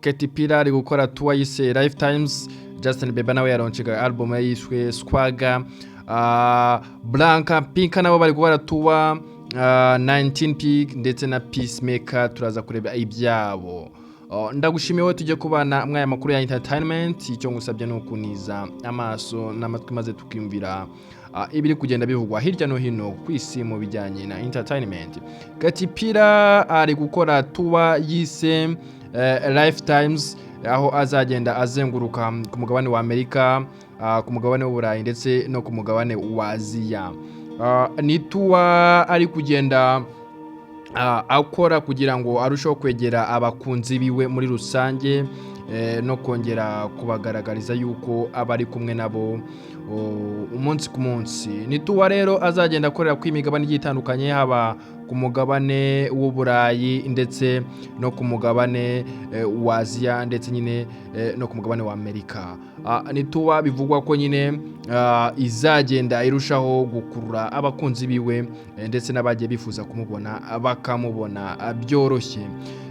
Katy Perry ari gukora tour yise Lifetimes. Justin Bieber nawe yaronshinga album ye yiswe Swagger. Blackpink nabo bari gukora tour 19 Pig ndetse na Peacemaker, turaza kureba ibyabo. Oh, ndagushimiye wowe tujye kubana mwaya makuru ya entertainment. Icyo ngusabye ni ukuniza amaso n'amatwi maze tukiyumvira ibiri kugenda bivugwa hirya no hino ku isi mu bijyanye na entertainment. Katy Perry ari gukora tour yise Lifetimes, aho azagenda azenguruka ku mugabane wa Amerika, ku mugabane w'Uburayi ndetse no ku mugabane wa Aziya. Ni tour ari kugenda akora kugira ngo arusheho kwegera abakunzi biwe muri rusange no kongera kubagaragariza yuko aba ari kumwe nabo umunsi ku munsi. Ni tour rero azagenda akorera ku imigabane igiye itandukanye, haba ku mugabane w'Uburayi ndetse no ku mugabane wa Aziya ndetse nyine no ku mugabane wa Amerika. Ni tour bivugwa ko nyine izagenda irushaho gukurura abakunzi biwe ndetse n'abagiye bifuza kumubona bakamubona byoroshye.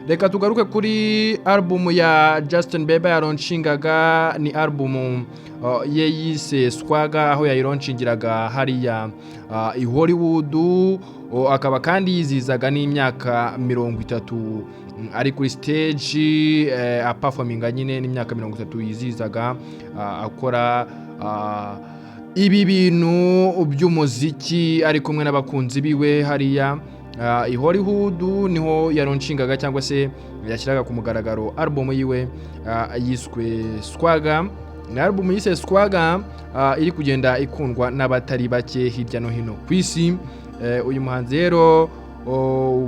Reka tugaruke kuri album ya Justin Bieber yaronshingaga. Ni album ye yise Swagger, aho yayironshingira hariya i Hollywood, akaba kandi yizihizaga n'imyaka 30 ari kuri stage aperforminga nyine. N'imyaka 30 yizihizaga akora ibi bintu by'umuziki ari kumwe n'abakunzi biwe hariya i Hollywood. Niho yaronshingaga cyangwa se yashyiraga ku mugaragaro album yiwe yiswe Swagger. Ni album yise Swagger iri kugenda ikundwa n'abatari bake hirya no hino ku isi. Uyu muhanzi rero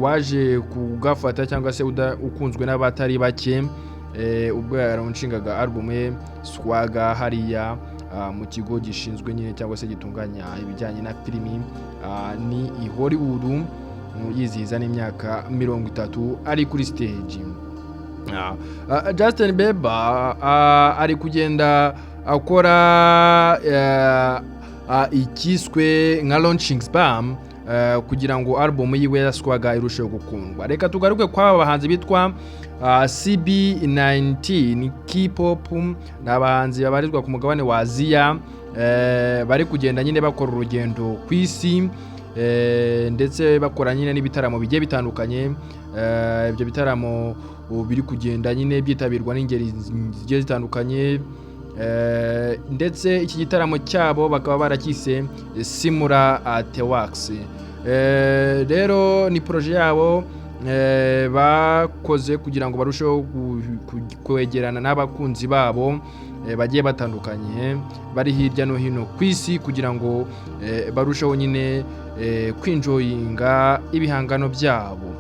waje kugafata cyangwa se ukunzwe n'abatari bake ubwo yaronshingaga album ye Swagger hariya mu kigo gishinzwe nyine cyangwa se gitunganya ibijyanye na filimi ni i Hollywood, yizihiza n'imyaka 30 ari kuri stage. Justin Bieber ari kugenda akora ikiswe nka launching spam kugira ngo album yiwe ya Swagger irusheho gukundwa. Reka tugaruke kw'aba bahanzi bitwa CB19 K-pop. Ni abahanzi babarizwa ku mugabane wa Aziya bari kugenda nyine bakora urugendo ku isi ndetse bakora nyine n'ibitaramo bigiye bitandukanye. Ibyo bitaramo ubu biri kugenda nyine byitabirwa n'ingeri zigiye zitandukanye ndetse iki gitaramo cyabo bakaba baracyise Simura Tewax. Rero ni projet yabo bakoze kugira ngo barusheho kwegerana n'abakunzi babo bagiye batandukanye bari hirya no hino ku isi, kugira ngo barusheho nyine kwinjoyinga ibihangano byabo.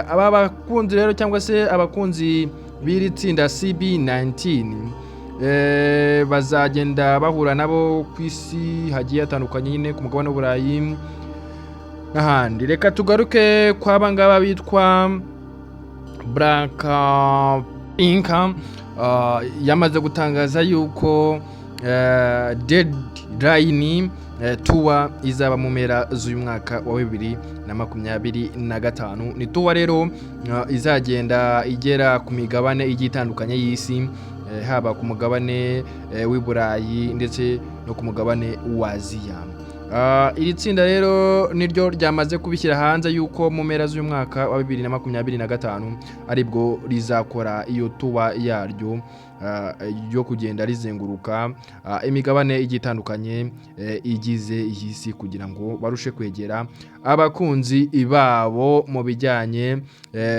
Aba bakunzi rero cyangwa se abakunzi b'iri tsinda CB19 bazagenda bahura nabo ku isi hagiye hatandukanye nyine ku mugabane w'Uburayi n'ahandi. Reka tugaruke kw'aba ngaba bitwa Blackpink. Yamaze gutangaza yuko Deadline tour izaba mu mpera z'uyu mwaka wa 2025. Ni tour rero izagenda igera ku migabane igiye itandukanye y'isi, haba ku mugabane w'i Burayi ndetse no ku mugabane wa Aziya. Iri tsinda rero niryo ryamaze kubishyira hanze yuko mu mpera z'uyu mwaka wa 2025 aribwo rizakora iyo tour yaryo yo kugenda rizenguruka imigabane igiye itandukanye igize iyi si, kugira ngo barushe kwegera abakunzi babo mu bijyanye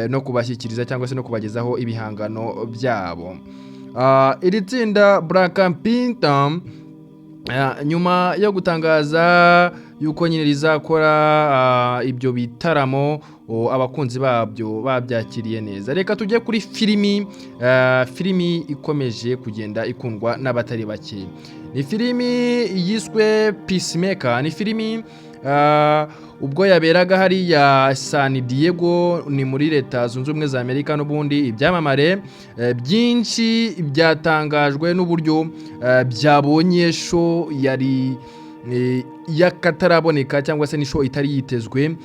no kubashyikiriza cyangwa se no kubagezaho ibihangano byabo. Iri tsinda Blackpink nyuma yo gutangaza yuko nyine rizakora ibyo bitaramo, abakunzi babyo babyakiriye neza. Reka tujye kuri filimi. Filimi ikomeje kugenda ikundwa n'abatari bake ni filimi yiswe Peacemaker. Ni filimi ubwo yaberaga hariya San Diego, ni muri Leta Zunze Ubumwe za Amerika n'ubundi, ibyamamare byinshi byatangajwe n'uburyo byabonye show yari y'akataraboneka cyangwa se ni show itari yitezwe,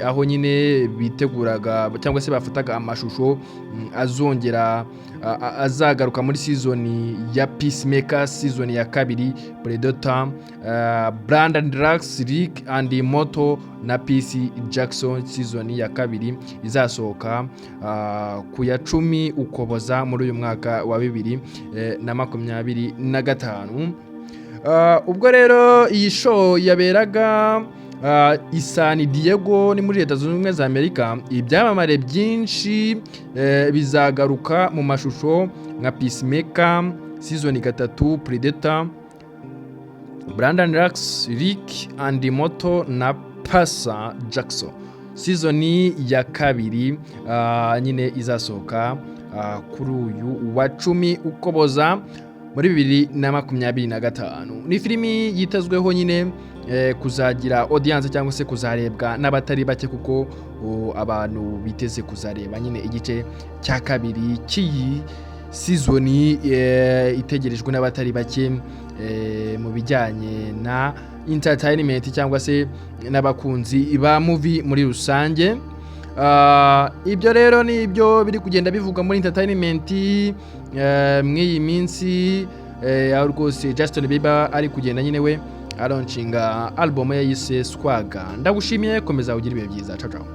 aho nyine biteguraga cyangwa se bafataga amashusho azongera azagaruka muri season ya Peacemaker season ya kabiri, Predator, Brandon Drax, Rick and Morty na Percy Jackson season ya kabiri izasohoka ku ya 10 Ukuboza muri uyu mwaka wa 2025. Ubwo rero iyi show yaberaga i San Diego, ni muri Leta Zunze Ubumwe za Amerika, ibyamamare byinshi bizagaruka mu mashusho nka Peacemaker season gatatu, Predator, Brandon Rax, Rick and Morty na Percy Jackson season ya kabiri, nyine izasohoka kuri uyu wa 10 Ukuboza muri 2025. Ni filimi yitezweho nyine kuzagira audience cyangwa se kuzarebwa n'abatari bake, kuko abantu biteze kuzareba nyine igice cya kabiri cy'iyi season itegerejwe n'abatari bake mu bijyanye na entertainment cyangwa se n'abakunzi ba movie muri rusange. Ibyo rero ni ibyo biri kugenda bivugwa muri entertainment mw'iyi minsi, aho rwose Justin Bieber ari kugenda nyine we alaunchinga album ye yise Swagger. Ndagushimiye, komeza ugire ibihe byiza. Ciao ciao.